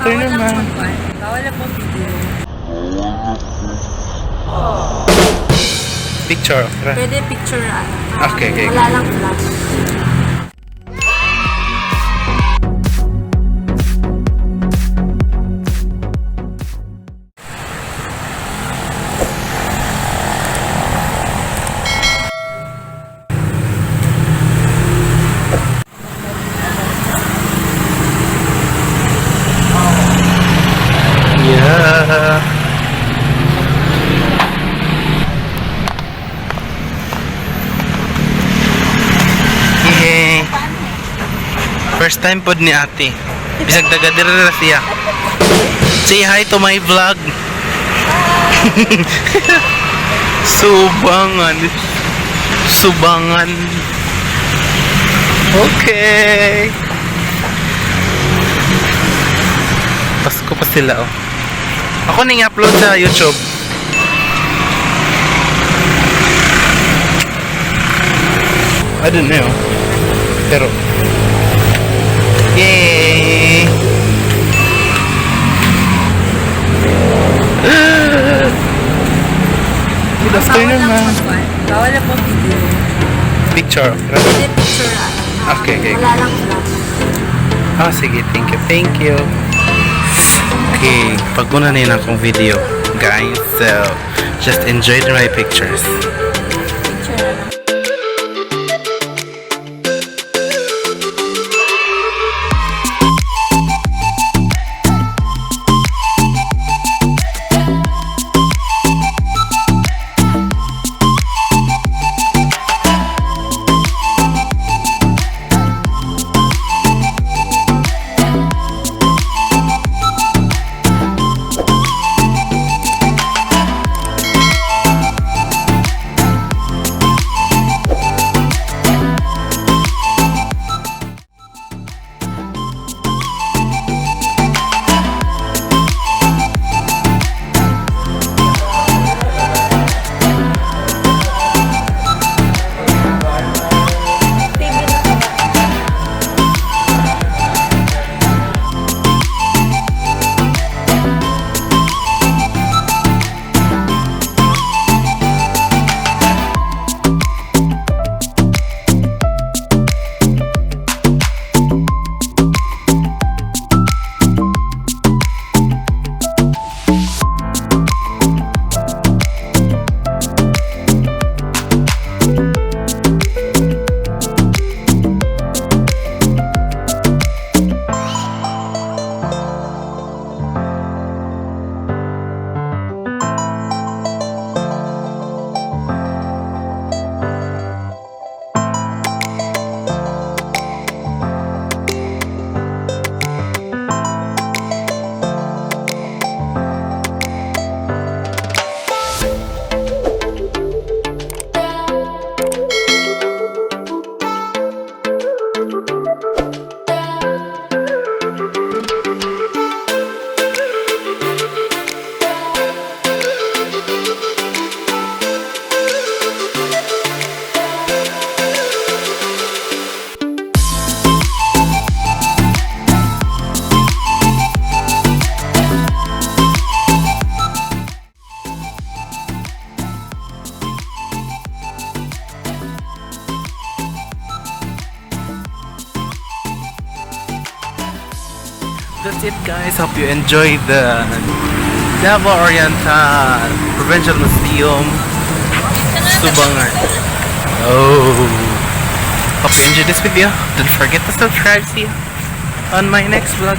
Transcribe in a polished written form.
Bawal afternoon, lang ma'am. Magkuhan. Bawal lang mag-video. Picture. Ra. Pwede picture ano. Okay. Wala lang flash. Yeah. Yay. First time pod ni ate. Bisag taga diri ra siya. Say hi to my vlog. Subangan. Subangan. Okay. Pasko pa sila oh. Ako ning upload sa YouTube. I don't know. Pero yay! Good Bawal afternoon, lang ma'am. magkuhan. Bawal lang mag-video. Picture. Ra. Pwede picture ano. Okay. Wala lang flash. Ah, sige. Thank you. Thank you. Okay. Paguna na yun akong video, guys. So, just enjoy my pictures. Picture na lang. That's it, guys. Hope you enjoy the Davao Oriental Provincial Museum, Subangan. Oh. Hope you enjoyed this video. Don't forget to subscribe. See you on my next vlog.